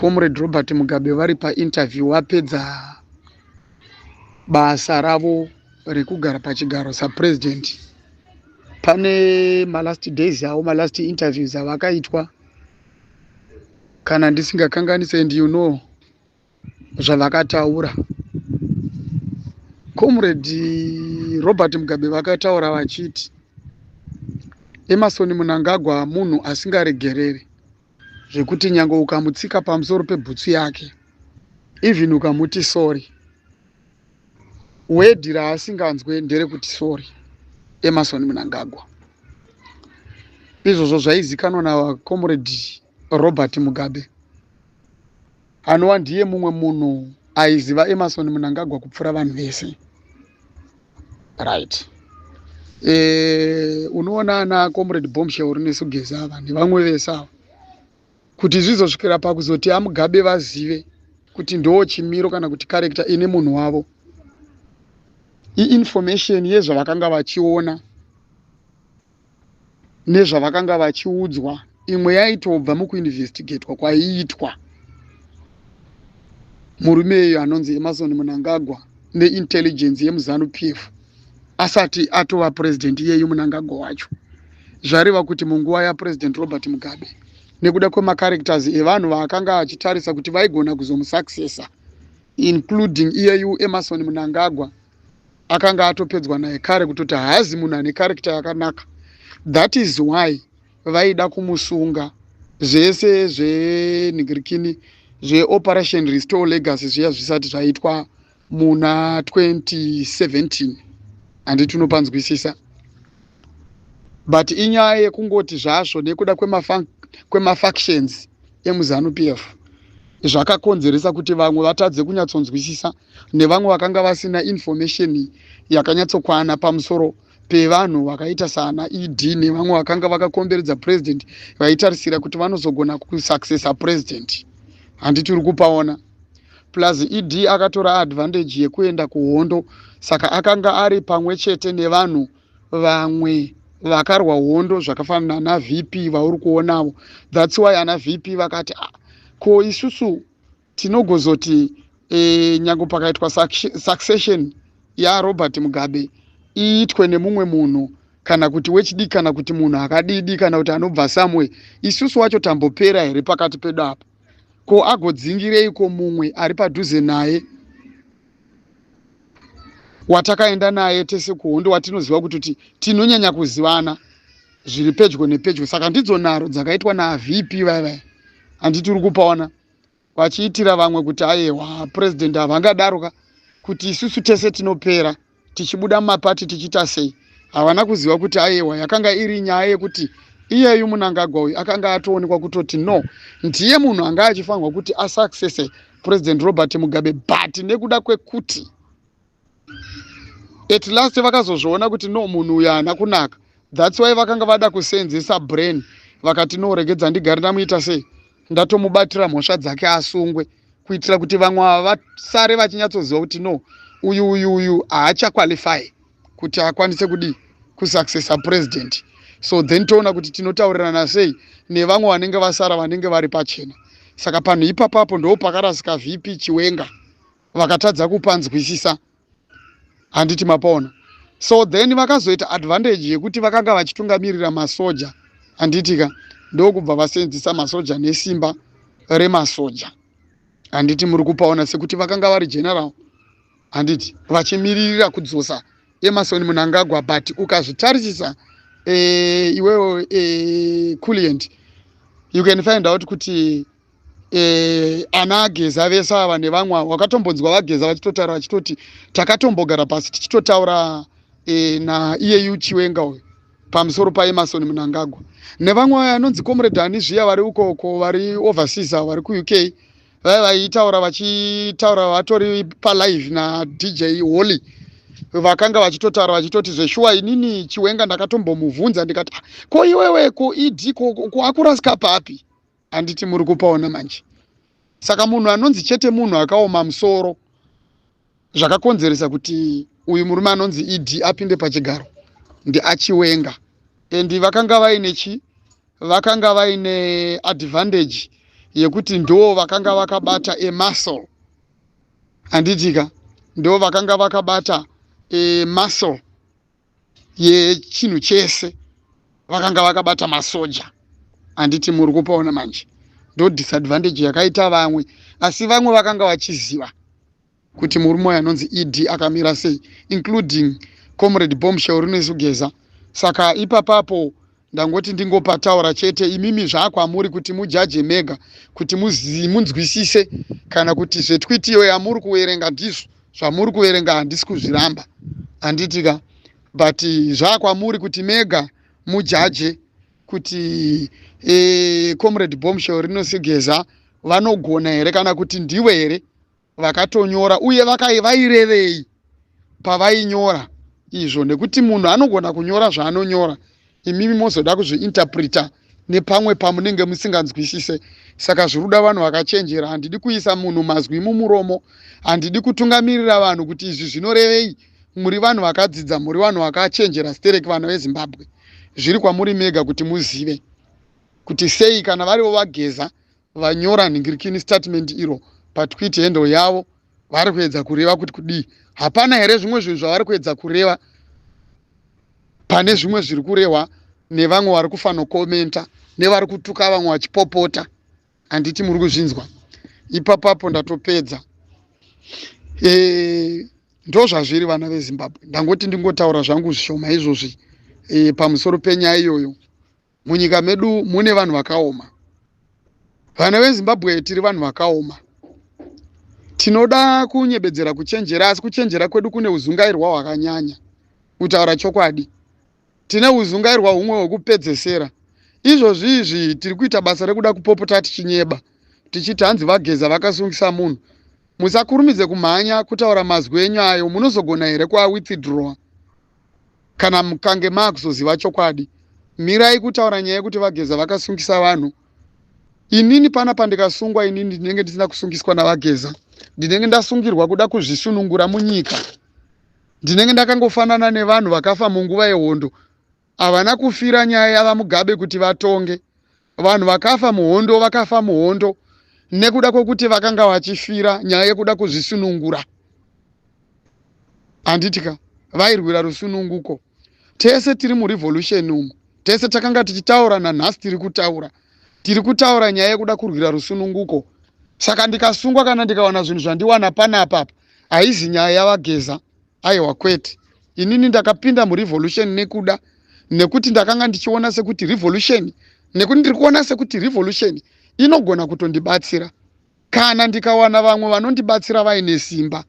Comrade Robert Mugabe vari painterview vapedza basa ravo rekugara pachigaro sapresident. Pane malast days avo, malast interviews avakaitwa, kana ndisingakanganise, and you know zvavakataura. Comrade Robert Mugabe vakataura vachiti Emmerson Mnangagwa munhu asingaregereri, zvekuti nyange ukamutsika pamusoro pebhutsu yake, even ukamuti sorry, word raasinganzwe nderekuti sorry, Emmerson Mnangagwa. Izvozvo zvaizikanwa naComrade Robert Mugabe, anova ndiye mumwe munhu aiziva Emmerson Mnangagwa kupfuura vanhu vese, right? Unoona ana Comrade Bombshell Rinesu Geza ava nevamwe vese ava, kuti zvizosvikira pakuzoti aMugabe vazive kuti ndo chimiro kana kuti character ine munhu wavo, iinformation yezvavakanga vachiona nezvavakanga vachiudzwa. Imwe yaitobva mukuinvestigatwa kwaiitwa murume iyo anonzi Emmerson Mnangagwa neintelligence yemuZANU PF asati atova president iyeyu Mnangagwa wacho. Zvareva kuti munguva yaPresident Robert Mugabe, nekuda kwemacharacters evanhu vaakanga achitarisa kuti vaigona kuzomusuccessa, including iyeyu Emmerson Mnangagwa, akanga atopedzwa naye kare kutoti haazi munhu ane character yakanaka. That is why vaida kumusunga. Zvese zvenhingirikini zveOperation Restore Legacy zviya zvisati zvaitwa muna 2017, handiti unopanzwisisa? But inyaya yekungoti zvazvo nekuda kwemafactions emuZANU PF zvakakonzeresa kuti vamwe vatadze kunyatsonzwisisa, nevamwe vakanga vasina information yakanyatsokwana pamusoro pevanhu vakaita sana ED nevamwe vakanga vakakomberedza president, vaitarisira kuti vanozogona kusuccessa president, handiti uri kupaona? Plus ED akatora advantage yekuenda kuhondo, saka akanga ari pamwe chete nevanhu vamwe vakarwa hondo zvakafanana naVP vauri kuonavo. That's why ana VP vakati, "Ah, ko isusu tinogozoti nyange pakaitwa succession yaRobert Mugabe iitwe nemumwe munhu, kana kuti wechidiki, kana kuti munhu akadidi, kana kuti anobva somewhere, isusu wacho tambopera here pakati pedu apa? Ko agodzingireiko mumwe ari padhuze naye watakaenda naye tese kuhondo, watinoziva kuti tinonyanya kuzivana zviri pedyo nepedyo?" Saka ndidzo nharo dzakaitwa naVP vaya vaya, handiti uri kupaona? Vachiitira vamwe kuti aiwa, president havangadaroka kuti isusu tese tinopera tichibuda mumapati tichiita sei. Havana kuziva kuti aiwa, yakanga iri nyaya yekuti iyeyu Mnangagwa uyu akanga atoonekwa kutoti no, ndiye munhu anga achifanirwa kuti asuccesse President Robert Mugabe. But nekuda kwekuti at last vakazozviona kuti no, munhu uyu haana kunaka, that's why vakanga vada kusenzesa brain. Vakati, "No, regedza ndigare ndamuita sei, ndatomubatira mhosva dzake, asungwe," kuitira kuti vamwe ava vasare vachinyatsoziva kuti no, uyu uyu uyu haachaqualify kuti akwanise kudii, kusuccessa president. So then toona kuti tinotaurirana sei nevamwe vanenge vasara, vanenge vari pachena. Saka panhu ipapapo ndo pakarasika VP Chiwenga, vakatadza kupanzwisisa, handiti mapaona? So then vakazoita advantage yekuti vakanga vachitungamirira masoja, handitika? Ndokubva vasenzisa masoja nesimba remasoja, handiti muri kupaona? Sekuti vakanga vari general, handiti, vachimiririra kudzosa Emmerson Mnangagwa. But ukazvitarisisa iwewo client, you can find out kuti ana aGeza vese ava nevamwe ava, wakatombonzwa vaGeza vachitotaura vachitoti takatombogara pasi tichitotaura naiyeyu Chiwenga uyu pamusoro paEmmerson Mnangagwa, nevamwe vaya anonzi Comrade ani zviya vari ukoko, vari overseas, avo vari kuUK, vaya vaitaura, vachitaura vatori palive naDJ Holly, vakanga vachitotaura vachitoti zveshuwa, inini Chiwenga ndakatombomubvunza ndikati, "Ah, ko iwewe, ko ED ko akurasika papi?" Handiti muri kupaona manje? Saka munhu anonzi chete munhu akaoma musoro, zvakakonzeresa kuti uyu murume anonzi ED apinde pachigaro ndiaChiwenga, and vakanga vaine chi vakanga vaine advantage. yekuti ndo vakanga vakabata emuscle, handitika? Ndo vakanga vakabata emuscle yechinhu chese, vakanga vakabata masoja, handiti? Muri kupaona manje, ndo disadvantage yakaita vamwe. Asi vamwe vakanga vachiziva kuti murume uyu anonzi ED akamira sei, including Comrade Bombshell Rinesu Geza. Saka ipapapo ndangoti ndingopataura chete. Imimi zvakwamuri kuti mujaje mega, kuti munzwisise kana kuti zvetweet iyo yamuri kuverenga ndizvo zvamuri kuverenga. Handisi kuzviramba, handitika? But zvakwamuri kuti mega mujaje kuti Comrade Bombshell Rinesu Geza vanogona here, kana kuti ndiwe here vakatonyora, uye vairevei pavainyora izvo, nekuti munhu anogona kunyora zvaanonyora, imimi mozoda kuzviinterpreta nepamwe pamunenge musinganzwisise. Saka zviri kuda vanhu vakachenjera. Handidi kuisa munhu mazwi mumuromo, handidi kutungamirira vanhu kuti izvi zvinorevei. Muri vanhu vakadzidza, muri vanhu vakachenjera stereki, vanhu veZimbabwe. Zviri kwamuri mega kuti muzive kuti sei kana varivo vaGeza vanyora nhingirikini statement iro patweet handle yavo, vari kuedza kureva kuti kudii. Hapana here zvimwe zvinhu zvavari kuedza kureva pane zvimwe zviri kurehwa nevamwe vari kufanokomenta nevari kutuka vamwe vachipopota, handiti? Muri kuzvinzwa ipapapo. Ndatopedza. Ndo zvazviri, vana veZimbabwe. Ndangoti ndingotaura zvangu zvishoma izvozvi pamusoro penyaya iyoyo. Munyika medu mune vanhu vakaoma. Vana veZimbabwe, tiri vanhu vakaoma. Tinoda kunyebedzera kuchenjera, asi kuchenjera kwedu kune uzungairwa hwakanyanya. Kutaura chokwadi, tine uzungairwa humwe hwekupedzesera. Izvozvi izvi tiri kuita basa rekuda kupopota tichinyeba, tichiti hanzi vaGeza vakasungisa munhu. Musakurumidze kumhanya kutaura mazwi enyu ayo. Munozogona here kuawithdrawa kana mukange maakuzoziva chokwadi? Mirai kutaura nyaya yekuti vaGeza vakasungisa vanhu. Inini panapa ndikasungwa, inini ndinenge ndisina kusungiswa navaGeza, ndinenge ndasungirwa kuda kuzvisunungura munyika. Ndinenge ndakangofanana nevanhu vakafa munguva yehondo. Havana kufira nyaya yavaMugabe kuti vatonge. Vanhu vakafa muhondo vakafa muhondo nekuda kwekuti vakanga vachifira nyaya yekuda kuzvisunungura, handitika? Vairwira rusununguko. Tese tiri murevolution umu, tese takanga tichitaura, nanhasi tiri kutaura, tiri kutaura nyaya yekuda kurwira rusununguko. Saka ndikasungwa kana ndikawana zvinhu zvandiwana panapapa, haizi nyaya yavaGeza, aiwa, kwete. Inini ndakapinda murevolution nekuda nekuti ndakanga ndichiona sekuti revolution, nekuti ndiri kuona sekuti revolution inogona kutondibatsira kana ndikawana vamwe vanondibatsira vaine simba,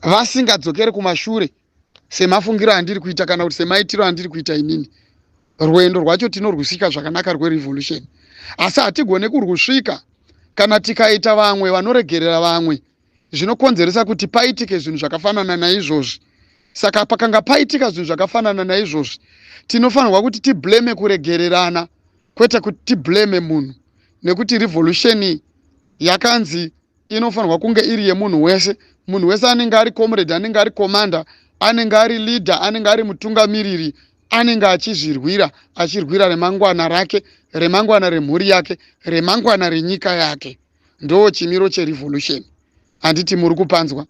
vasingadzokeri kumashure semafungiro andiri kuita kana kuti semaitiro andiri kuita inini. Rwendo rwacho tinorwusvika zvakanaka rwerevolution, asi hatigone kurwusvika kana tikaita vamwe vanoregerera vamwe, zvinokonzeresa kuti paitike zvinhu zvakafanana naizvozvi. Saka pakanga paitika zvinhu zvakafanana naizvozvi, tinofanirwa kuti tiblame kuregererana, kwete kuti tiblame munhu, nekuti revolution yakanzi inofanirwa kunge iri yemunhu wese. Munhu wese anenge ari comrade, anenge ari commander, anenge ari leader, anenge ari mutungamiriri, anenge achizvirwira, achirwira remangwana rake, remangwana remhuri yake, remangwana renyika yake. Ndo chimiro cherevolution, handiti? Muri kupanzwa?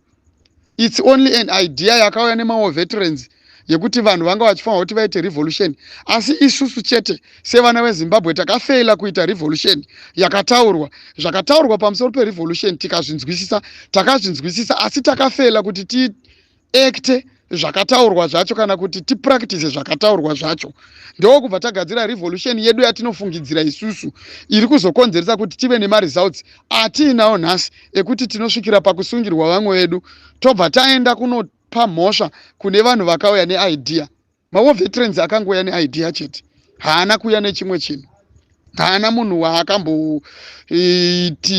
It's only an idea yakauya nemawar veterans yekuti vanhu vanga vachifanira kuti vaite revolution, asi isusu chete sevana veZimbabwe takafeila kuita revolution yakataurwa. Zvakataurwa pamusoro perevolution tikazvinzwisisa, takazvinzwisisa, asi takafeila kuti tiacte zvakataurwa zvacho kana kuti tipractice zvakataurwa zvacho. Ndokubva tagadzira revolution yedu yatinofungidzira isusu, iri kuzokonzeresa kuti tive nemaresults atiinawo nhasi, ekuti tinosvikira pakusungirwa vamwe vedu, tobva taenda kunopa mhosva kune vanhu vakauya neidea. Mawar veterans akangouya neidea chete, haana kuuya nechimwe chinhu. Haana munhu waakambo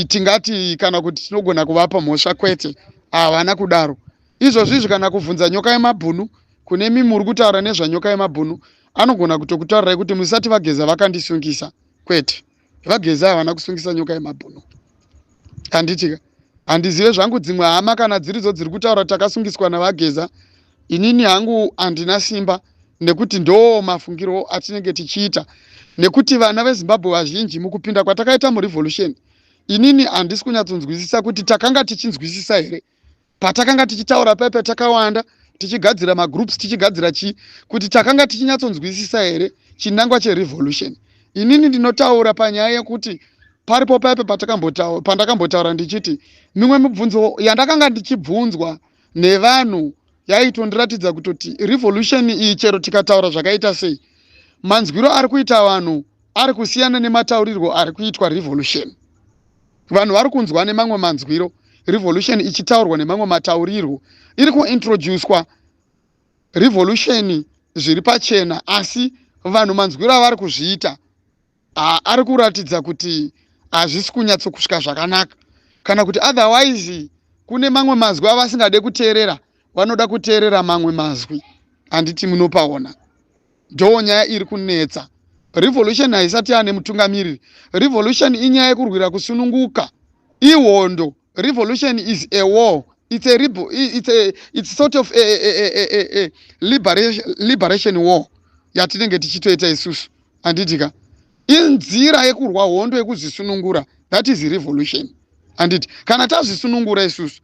tingati kana kuti tinogona kuvapa mhosva, kwete, havana kudaro. Izvozvi izvi, kana kubvunza Nyoka Yemabhunu, kune mimi muri kutaura nezvaNyoka Yemabhunu, anogona kutokutaurirai kuti musati vaGeza vakandisungisa. Kwete, vaGeza havana kusungisa Nyoka Yemabhunu, handitika? Handizive zvangu dzimwe hama kana dziridzo dziri kutaura kuti takasungiswa navaGeza. Inini hangu handina simba. Nekuti ndo mafungiro atinenge tichiita, nekuti vana veZimbabwe vazhinji mukupinda kwatakaita murevolution, inini handisi kunyatsonzwisisa kuti takanga tichinzwisisa here patakanga tichitaura paipa takawanda, tichigadzira magroups, tichigadzira chii, kuti takanga tichinyatsonzwisisa here chinangwa cherevolution. Inini ndinotaura panyaya yekuti paripo paipa pandakambotaura ndichiti mimwe mibvunzo yandakanga ndichibvunzwa nevanhu yaitondiratidza kutoti revolution iyi, chero tikataura zvakaita sei, manzwiro ari kuita vanhu ari kusiyana nemataurirwo ari kuitwa revolution. Vanhu vari kunzwa nemamwe manzwiro revolution ichitaurwa, nemamwe mataurirwo iri kuintroducwa revolution zviri pachena, asi vanhu manzwiro avari kuzviita ari kuratidza kuti hazvisi kunyatsokusvika zvakanaka, kana kuti otherwise kune mamwe mazwi avasingade kuteerera, vanoda kuteerera mamwe mazwi. Handiti munopaona? Ndo nyaya iri kunetsa. Revolution haisati yaane mutungamiriri. Revolution inyaya yekurwira kusununguka, ihondo. Revolution is a war. It's a, it's sort of a liberation war yatinenge tichitoita isusu, handiti ka? Inzira yekurwa hondo yekuzvisunungura. That is revolution, handiti? Kana tazvisunungura isusu,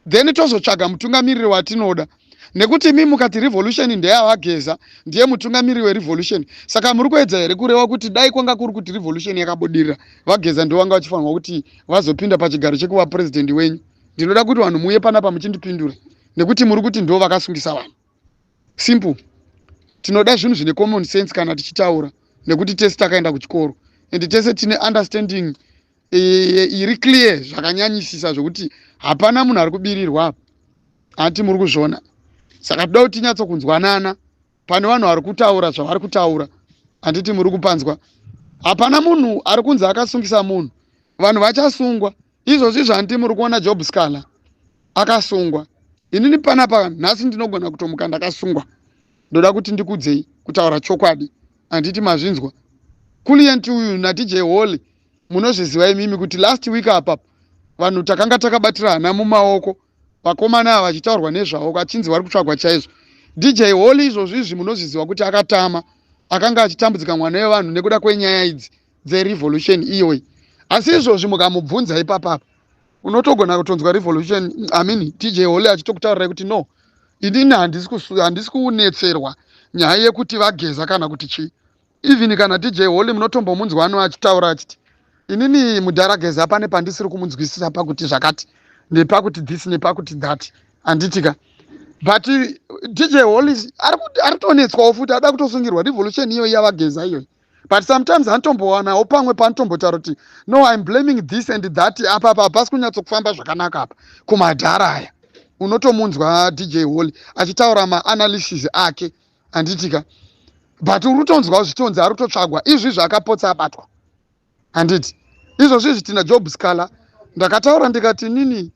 then tozotsvaga mutungamiriri watinoda. Nekuti imi mukati revolution ndeyavaGeza, ndiye mutungamiriri werevolution, saka muri kuedza here kureva kuti dai kwanga kuri kuti revolution yakabudirira, vaGeza ndo vanga vachifanirwa kuti vazopinda pachigaro chekuva purezidendi wenyu? Ndinoda kuti vanhu muuye panapa muchindipindura, nekuti muri kuti ndo vakasungisa vanhu. Simple. Tinoda zvinhu zvine common sense kana tichitaura, nekuti tese takaenda kuchikoro and tese tine understanding iri clear zvakanyanyisisa, zvokuti hapana munhu ari kubirirwa apa. Hati muri kuzviona? Saka toda kuti tinyatsokunzwanana pane vanhu vari kutaura zvavari kutaura. Handiti muri kupanzwa? Hapana munhu ari kunzi akasungisa munhu. Vanhu vachasungwa izvozvi. Zvanditi muri kuona Job Sikhala akasungwa, inini panapa nhasi ndinogona kutomuka ndakasungwa. Ndoda kuti ndikudzei kutaura chokwadi. Handiti mazvinzwa? Kulient uyu naDJ Holly, munozviziva imimi kuti last week apa vanhu takanga takabatira hana mumaoko, vakomana ava vachitaurwa nezvavo, achinzi vari kutsvagwa chaizvo. DJ Holly izvozvo izvi munozviziva kuti akatama, akanga achitambudzika mwana wevanhu nekuda kwenyaya idzi dzerevolution iyoyi. Asi izvozvi mukamubvunza ipapapa, unotogona kutonzwa revolution, I mean, DJ Holly achitokutaurirai kuti no, inini handisi kunetserwa nyaya yekuti vaGeza kana kuti chii. Even kana DJ Holly munotombomunzwa ano achitaura achiti, "Inini mudhara Geza pane pandisiri kumunzwisisa pakuti zvakati nepakuti this nepakuti that." Handitika? But DJ Holly ari kutonetswawo futi, ada kutosungirwa revolution iyoyi yavaGeza iyoyi. But sometimes anotombowanawo pamwe paanotombotaura kuti, "No, I'm blaming this and that, apa apa hapasi kunyatsokufamba zvakanaka apa kumadhara aya." Unotomunzwa DJ Holly achitaura maanalysis ake, handitika? But uri kutonzwawo zvitonzi ari kutotsvagwa izvi zvakapotsa abatwa, handiti? Izvozvi izvi tina Job Sikhala. Ndakataura ndikati nini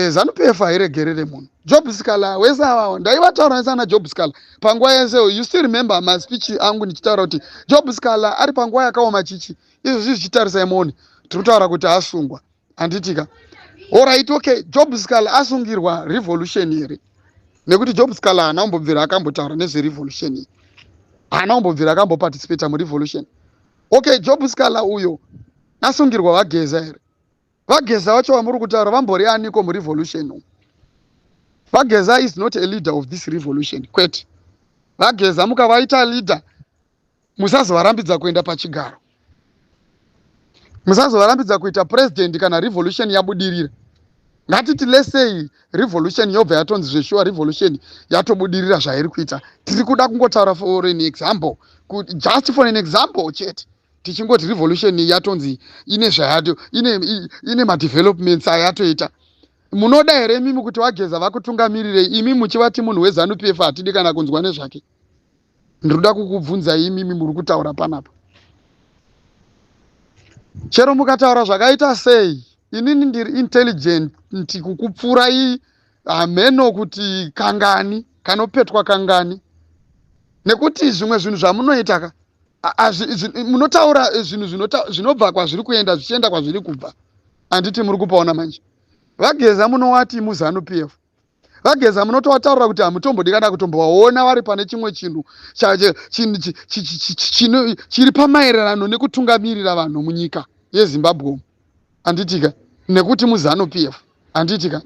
ZANU PF hairegerere munhu. Job Sikhala wese avawo ndaivataura nese ana Job Sikhala panguva yese. You still remember maspeech angu ndichitaura kuti Job Sikhala ari panguva yakaoma chichi. Izvozvi zvichitarisai muone, tiri kutaura kuti asungwa, handitika? Alright, okay, Job Sikhala asungirwa revolution here? Nekuti Job Sikhala haana kumbobvira akambotaura nezverevolution iyi, haana kumbobvira akamboparticipata murevolution. Okay, Job Sikhala uyo asungirwa vaGeza here? VaGeza vacho vamuri kutaura vambori aniko murevolution umu? VaGeza is not a leader of this revolution, kwete. VaGeza mukavaita leader, musazovarambidza kuenda pachigaro, musazovarambidza kuita president kana revolution yabudirira. Ngatiti lesei revolution yobva yatonzi zveshuwa revolution yatobudirira zvairi kuita. Tiri kuda kungotaura for an example, just for an example chete, tichingoti revolution yatonzi ine zvayato ine madevelopments ayatoita. Munoda here imimi kuti vaGeza vakutungamirirei, imi muchivati munhu weZANU PF, hatidi kana kunzwa nezvake? Ndinoda kukubvunzai imimi muri kutaura panapa. Chero mukataura zvakaita sei, inini ndiri intelligent kukupfuurai hameno kuti kangani, kanopetwa kangani, nekuti zvimwe zvinhu zvamunoita ka, munotaura zvinhu zvinobva kwazviri kuenda zvichienda kwazviri kubva. Handiti muri kupaona manje? VaGeza munowati muZANU PF. VaGeza munotovataurira kuti hamutombodi kana kutombovaona vari pane chimwe chinhu chiri pamaererano nekutungamirira vanhu munyika yeZimbabwe umu, handitika? Nekuti muZanu PF, handitika?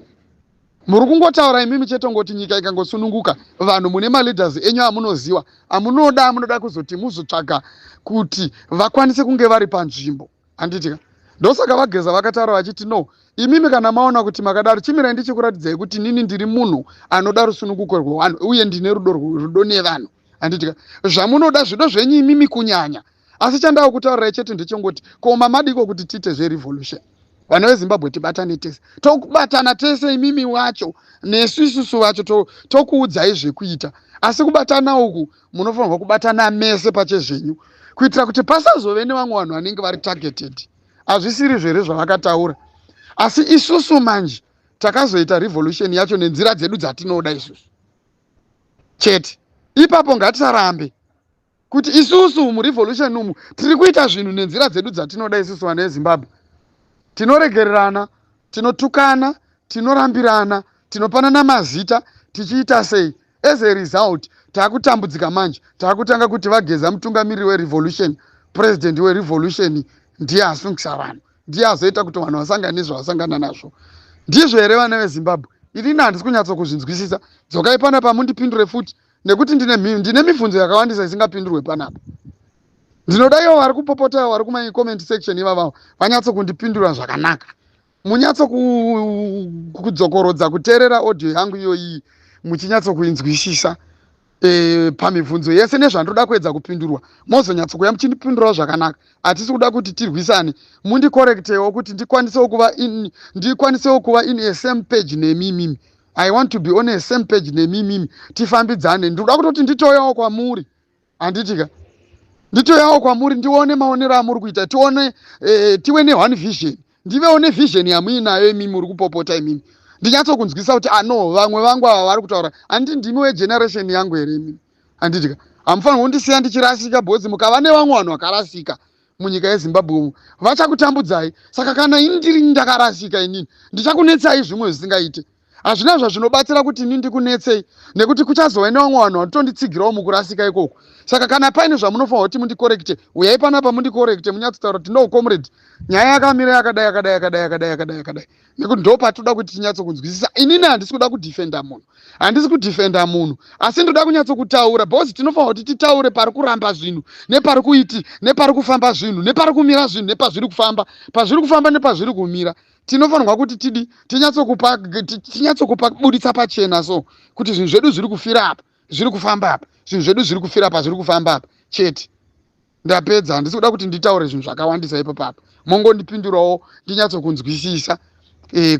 Muri kungotaura imimi chete, ngoti nyika ikangosununguka, vanhu mune maleaders enyu amunoziva, amunoda, amunoda kuzoti muzotsvaga kuti vakwanise kunge vari panzvimbo, handitika? Ndosaka VaGeza vakataura vachiti, "No, imimi kana maona kuti makadaro, chimirai ndichikuratidzai kuti nini ndiri munhu anoda rusununguko rwevanhu uye ndine rudo nevanhu," handitika? Zvamunoda zvido zvenyu imimi kunyanya, asi chandava kutaurirai chete ndechongoti, ko mamadiko kuti tiite zverevolution, vana veZimbabwe tibatane tese, tokubatana tese, imimi wacho nesu isusu vacho tokuudzai zvekuita. Asi kubatana uku munofanirwa kubatana mese pachezvenyu, kuitira kuti pasazove nevamwe vanhu vanenge vari targeted. Hazvisiri zvere zvavakataura? Asi isusu manje takazoita revolution yacho nenzira dzedu dzatinoda isusu chete. Ipapo ngatisarambe kuti isusu murevolution umu tiri kuita zvinhu nenzira dzedu dzatinoda isusu. Vana veZimbabwe, tinoregererana, tinotukana, tinorambirana, tinopanana mazita, tichiita sei? As a result taakutambudzika manje. Taakutanga kuti VaGeza, mutungamiriri werevolution, president werevolution, ndiye asungisa vanhu, ndiye azoita kuti vanhu vasangane nezvavasangana nazvo. Ndizvo here, vana veZimbabwe? Inini handisi kunyatsokuzvinzwisisa. Dzokai panapa mundipindure futi, nekuti ndine mibvunzo yakawandisa isingapindurwe panapa. Ndinoda ivo vari kupopota, vari kumacomment section ivavavo, vanyatsokundipindura zvakanaka. Munyatso kudzokorodza kuteerera audio yangu iyoyi, muchinyatsokuinzwisisa pamibvunzo yese nezvandoda kuedza kupindurwa. Mozonyatsokuya muchindipindurawo zvakanaka. Hatisi kuda kuti tirwisane. Mundikorektewo kuti ndikwanisewo kuva in a same page nemimimi. I want to be on a same page nemimimi, tifambidzane. Ndinoda kutoti nditoyawo kwamuri, handitika? Nditoyawo kwamuri, ndione maonero amuri kuita, tione, tive neone vision, ndivewo nevision yamuinayo imimi muri kupopota imimi, ndinyatsokunzwisa kuti ano vamwe vangu ava vari kutaura. Handiti ndimi wegeneration yangu here imimi, handitika? Hamufaniri kundisiya ndichirasika, because mukava nevamwe vanhu vakarasika munyika yeZimbabwe umu, vachakutambudzai. Saka kana ini ndiri ndakarasika, inini ndichakunetsai zvimwe zvisingaite. Hazvina zvazvinobatsira kuti ini ndikunetsei, nekuti kuchazova nevamwe vanhu vanotonditsigirawo mukurasika ikoko. Saka kana paine zvamunofanira kuti mundikorekte, uyai panapa mundikorekte, munyatsotaura kuti, "No, comrade, nyaya yakamira yakadai, yakadai, yakadai, yakadai, yakadai, yakadai," nekuti ndo patoda kuti tinyatsokunzwisisa. Inini handisi kuda kudhifenda munhu, handisi kudhifenda munhu, asi ndoda kunyatsokutaura, because tinofanira kuti titaure pari kuramba zvinhu nepari kuiti, nepari kufamba zvinhu, nepari kumira zvinhu, nepazviri kufamba, pazviri kufamba nepazviri kumira. Tinofanirwa kuti tidi tinyatsokupa buditsa pachena, so kuti zvinhu zvedu zviri kufira apa, zviri kufamba apa, zvinhu zvedu zviri kufira apa, zviri kufamba apa chete. Ndapedza. Handisi kuda kuti nditaure zvinhu zvakawandisa ipapapa. Mongondipindurawo ndinyatsokunzwisisa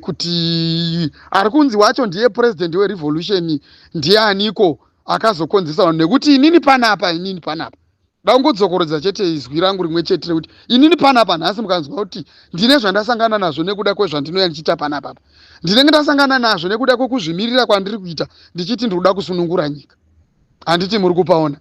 kuti ari kunzi wacho ndiye president werevolution ndianiko, akazokonzesa vanhu? Nekuti inini panapa, inini panapa dangodzokorodza chete izwi rangu rimwe chete rekuti inini panapa nhasi mukanzwa kuti ndine zvandasangana nazvo nekuda kwezvandinoya ndichiita panapapa, ndinenge ndasangana nazvo nekuda kwekuzvimirira kwandiri kuita, ndichiti ndiri kuda kusunungura nyika. Handiti muri kupaona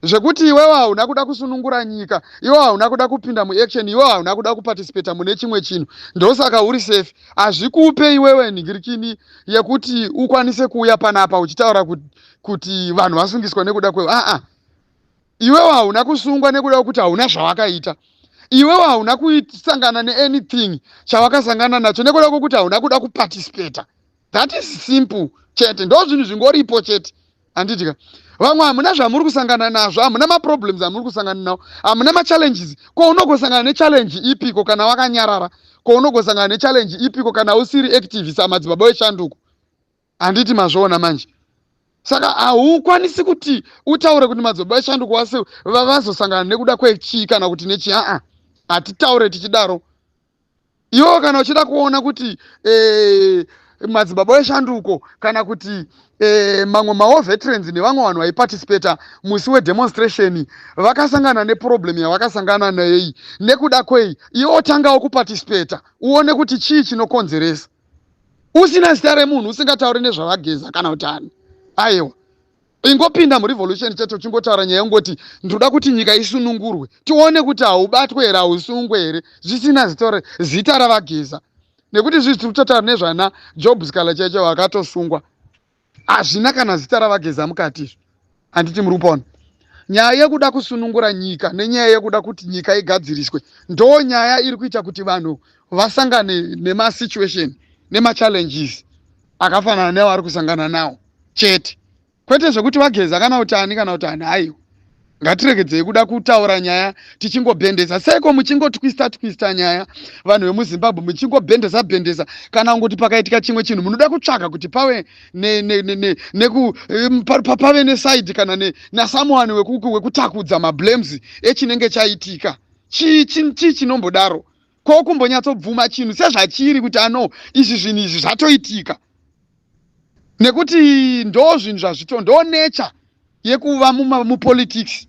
zvekuti iwewo hauna kuda kusunungura nyika, iwe hauna kuda kupinda muaction, iwe hauna kuda kuparticipata mune chimwe chinhu, ndosaka uri safe? Hazvikupe iwewe nhingirikini yekuti ukwanise kuuya panapa uchitaura kuti vanhu vasungiswa nekuda kwe aa. Iwewo hauna kusungwa nekuda kwekuti hauna zvawakaita. Iwewo hauna kusangana neanything chawakasangana nacho nekuda kwekuti hauna kuda kuparticipata. That is simple chete. Ndo zvinhu zvingoripo chete, handitika? Vamwe hamuna zvamuri kusangana nazvo, hamuna maproblems amuri kusangana nawo, hamuna machallenges. Ko unogosangana nechallenge ipiko kana wakanyarara? Ko unogosangana nechallenge ipiko kana usiri active samadzibaba weshanduko? Handiti mazviona manje? Saka haukwanisi kuti utaure kuti madzibaba eshanduko wase vazosangana nekuda kwechii kana kuti nechii. Aa, hatitaure tichidaro. Iwewo kana uchida kuona kuti madzibaba eshanduko kana kuti mamwe mawar veterans nevamwe vanhu vaiparticipata musi wedemonstration vakasangana neproblem yavakasangana nei, nekuda kwei, iwe otangawo kuparticipata, uone kuti chii chinokonzeresa, usina zita remunhu, usingatauri nezvavaGeza kana kuti ani. Aiwa, ingopinda murevolution chete, uchingotaura nyaya yongoti ndinoda kuti nyika isunungurwe, tione kuti haubatwe here, hausungwe here, zvisina zita ravaGeza, nekuti zvizi tiri kutotaura nezvana Job Sikhala chaicho vakatosungwa. Hazvina kana zita raVaGeza mukati izvi. Handiti muri kupaona? Nyaya yekuda kusunungura nyika nenyaya yekuda kuti nyika igadziriswe ndo nyaya iri kuita kuti vanhu vasangane nemasituation nemachallenges akafanana neavari kusangana nawo chete. Kwete zvekuti VaGeza kana kuti ani kana kuti ani, haiwa. Ngatiregedzei kuda kutaura nyaya tichingobhendesa. Seiko muchingotwista twista nyaya vanhu vemuZimbabwe, muchingobhendesa bhendesa? Kana kungoti pakaitika chimwe chinhu munoda kutsvaga kuti pave ne, ne, ne, ne, neku, pa, pa, pave nesaidi kana ne, nasomeone wekutakudza mablames echinenge chaitika. Chii chi, chi chinombodaro? Ko kumbonyatsobvuma chinhu sezvachiri kuti ano izvi zvinhu izvi zvatoitika, nekuti ndo zvinhu zvazvito, ndo nature yekuva mupolitics,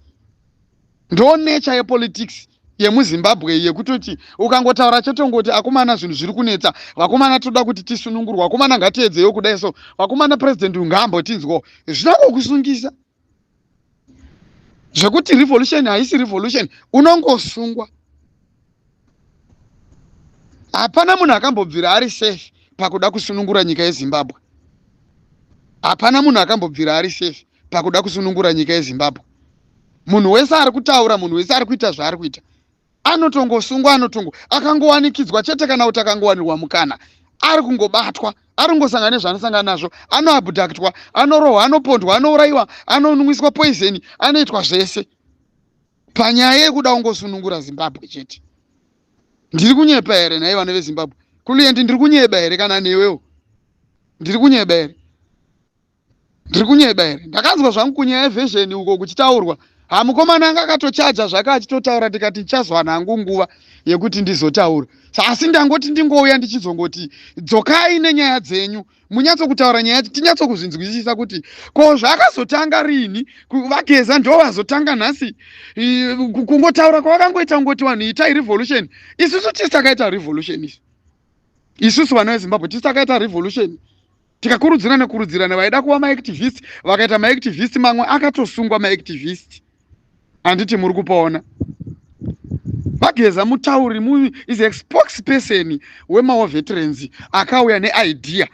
ndo nature yepolitics yemuZimbabwe, yekutoti ukangotaura chotongoti akomana zvinhu zviri kunetsa, vakomana toda kuti tisunungurwa, vakomana ngatiedzeyo kudai, so vakomana president ungaambotinzwawo, zvinongokusungisa. Zvekuti revolution haisi revolution, unongosungwa. Hapana munhu akambobvira ari safe pakuda kusunungura nyika yeZimbabwe. Hapana munhu akambobvira ari safe pakuda kusunungura nyika yeZimbabwe. Munhu wese ari kutaura, munhu wese ari kuita zvaari kuita anotongosungwa, anotongo akangowanikidzwa chete kana kuti akangowanirwa mukana ari kungobatwa, ari kungosangana nezvaanosangana nazvo, anoabductwa, anorohwa, anopondwa, anourayiwa, anonwiswa poison, anoitwa zvese panyaya yekuda kungosunungura Zimbabwe chete. Ndiri kunyepa here nhai vana veZimbabwe? Kuliendi, ndiri kunyeba here? Kana newewo, ndiri kunyeba here? Ndiri kunyeba here? Ndakanzwa zvangu kunyaya yeversion uko kuchitaurwa, ha, mukomana anga akatochaja zvake achitotaura, ndikati ndichazwana hangu nguva yekuti ndizotaura. Asi ndangoti ndingouya ndichizongoti dzokai nenyaya dzenyu, munyatsokutaura nyaya, tinyatsokuzvinzwisisa kuti ko zvakazotanga rini. VaGeza ndo vazotanga nhasi kungotaura kwavakangoita, kungoti vanhu itai revolution. Isusu tisi takaita revolution isu? Isusu vana veZimbabwe tisi takaita revolution? Tikakurudzirana kurudzirana, vaida kuva maactivist vakaita maactivist, mamwe akatosungwa maactivist. Handiti muri kupaona? VaGeza mutauri is a spokesperson wemawar veterans akauya neidea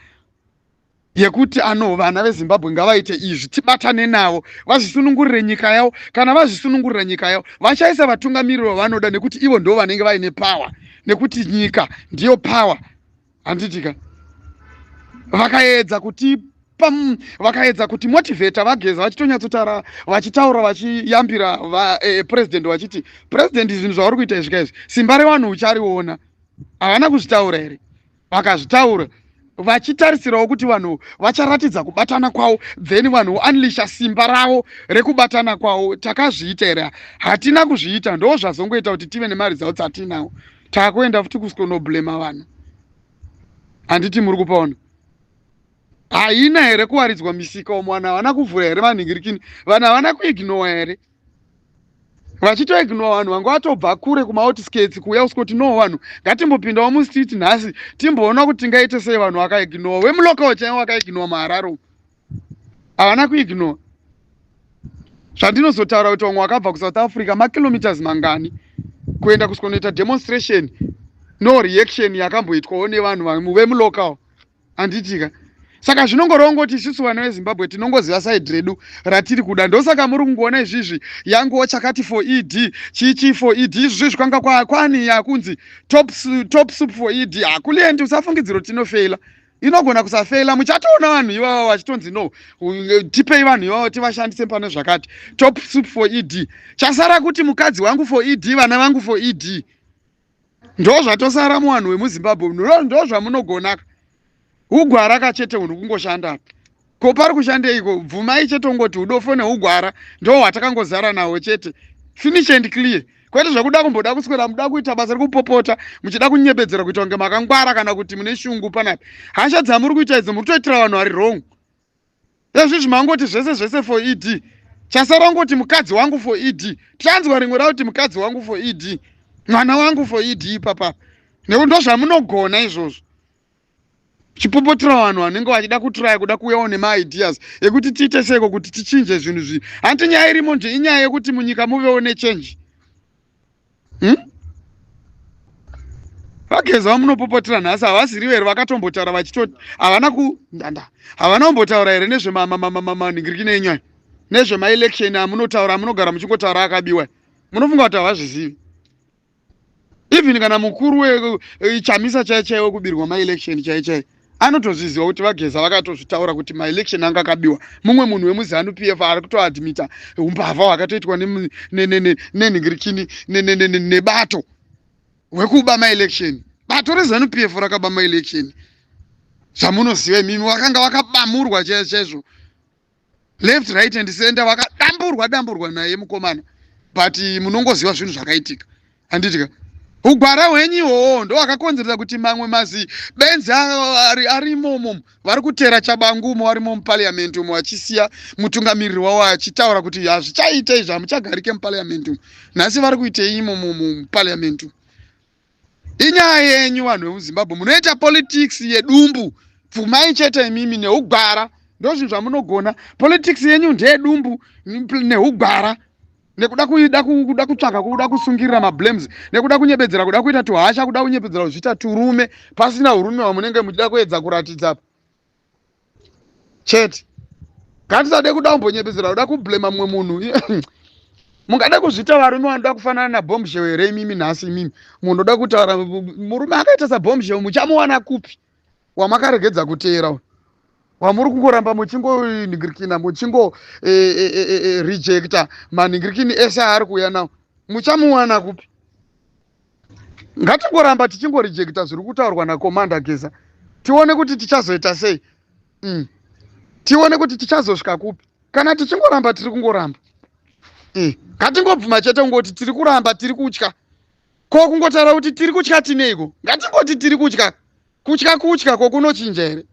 yekuti ano vana veZimbabwe ngavaite izvi, tibatane navo vazvisunungurire nyika yavo. Kana vazvisunungurira nyika yavo, vachaisa vatungamiriri vavanoda, nekuti ivo ndo vanenge vaine power, nekuti nyika ndiyo power, handitika? Vakaedza kuti vakaedza kuti motivata VaGeza, vachitonyatsotaura, vachitaura, vachiyambira vapresident, vachiti president, zvinhu zvauri kuita izvi kaizvi, simba revanhu uchariona. Havana kuzvitaura here? Vakazvitaura vachitarisirawo kuti vanhu vacharatidza kubatana kwavo, then vanhu vounleasha simba ravo rekubatana kwavo. Takazviita here? Hatina kuzviita. Ndo zvazongoita kuti tive nemaresults atinawo. Taakuenda futi kusikonoblema vanhu. Handiti muri kupaona? Haina here kuwaridzwa misika umo? Vanhu havana kuvhura here manhingirikini? Vanhu havana kuignora here? Vachitoignora vanhu vanga vatobva kure kumaoutskirts kuuya kusvikoti no, vanhu ngatimbopindawo mustreet nhasi, timboona kuti tingaite sei. Vanhu vakaignora, vemulocal chaivo vakaignora, muHarare umu havana kuignora. Zvandinozotaura kuti vamwe vakabva kuSouth Africa makilometers mangani kuenda kusvikonoita demonstration, no reaction yakamboitwawo nevanhu vemulocal, handitika? Saka zvinongorongoti isusu vana veZimbabwe tinongoziva side redu ratiri kuda. Ndosaka muri kungoona izvizvi yanguwo chakati for ED, chichi for ED. Izvizvi kwanga kwani yakunzi top, top soup for ED. Hakuliendi, usafungidziro tinofeila, inogona kusafeila. Muchatoona vanhu ivava vachitonzi no, tipei vanhu ivavo tivashandise pane zvakati. Top soup for ED, chasara kuti mukadzi wangu for ED, vana vangu for ED. Ndo zvatosara muvanhu vemuZimbabwe, ndo zvamunogonaka, ugwara kachete unhu kungoshanda. Ko pari kushandeiko? Bvumai chete ungoti udofo neugwara ndo hwatakangozara nawo chete, finish and clear. Kwete zvekuda kumboda kuswera muda kuita basa rekupopota, muchida kunyebedzera kuita kunge makangwara kana kuti mune shungu panapa. Hasha dzamuri kuita idzo muri kutoitira vanhu vari wrong. Ezvizvi mangoti zvese zvese for ED, chasara ngoti mukadzi wangu for ED. Tichanzwa rimwe rakuti mukadzi wangu for ED, mwana wangu for ED ipapapa, nekuti ndo zvamunogona izvozvo, chipopotera vanhu vanenge vachida kutraya kuda kuuyawo nemaideas ekuti tiite seiko kuti tichinje zvinhu zvi. Hanti nyaya irimo nje inyaya yekuti munyika muvewo nechange? VaGeza vamunopopotera nhasi havasirivo here vakatombotaura vachitoti havana ku ndanda havana kumbotaura here nezvemamanhingirikini enyu ayo nezvemaelection amunotaura amunogara muchingotaura akabiwa munofunga kuti havazvizivi even kana mukuru wechamisa eh, chaiye chaiye wekubirwa maelection chaiye chaiye anotozviziva kuti vageza vakatozvitaura kuti maelection anga akabiwa mumwe munhu wemuzanu p f ari kutoadmita umbavha hwakatoitwa nenhingirikini nebato hwekuba maelection bato rezanu p f rakaba maelection zvamunoziva imimi vakanga vakabamurwa chaizvo chaizvo left right and center vakadamburwa damburwa naye mukomana but munongoziva zvinhu zvakaitika handitika ugwara hwenyu ihoho ndo akakonzeresa kuti mamwe mazi benzi ari imomo vari kutera chabangu umo varimo muparliament umo vachisiya mutungamiriri wavo achitaura kuti hazvichaita izvi hamuchagarike muparliament umo nhasi vari kuitei imomo muparliament umo inyaya yenyu vanhu vemuzimbabwe munoita politics yedumbu pfumai chete imimi neugwara ndozvinhu zvamunogona politics yenyu ndeyedumbu neugwara nekuda kuida kuda kutsvaka kuda kusungirira mablames nekuda kunyebedzera kuda kuita tuhasha kuda kunyebedzera kuzviita turume pasina urume hwamunenge muchida kuedza kuratidza chete ngatisade kuda kumbonyebedzera kuda kublema mumwe munhu mungada kuzviita varume vanoda kufanana nabombshell here imimi nhasi imimi munoda kutaura murume akaita sabombshell muchamuwana kupi wamakaregedza kuteera wamuri kungoramba muchingonhingirikina muchingo e, e, e, e, rejecta manhingirikini ese aari kuuya nawo muchamuwana kupi ngatingoramba tichingorejecta zviri kutaurwa nakomanda geza tione kuti tichazoita sei mm. tione kuti tichazosvika kupi kana tichingoramba tiri kungoramba mm. ngatingobvuma chete kungoti tiri kuramba tiri kutya ko kungotaura kuti tiri kutya tineiko ngatingoti tiri kutya kutya kutya ko kunochinja here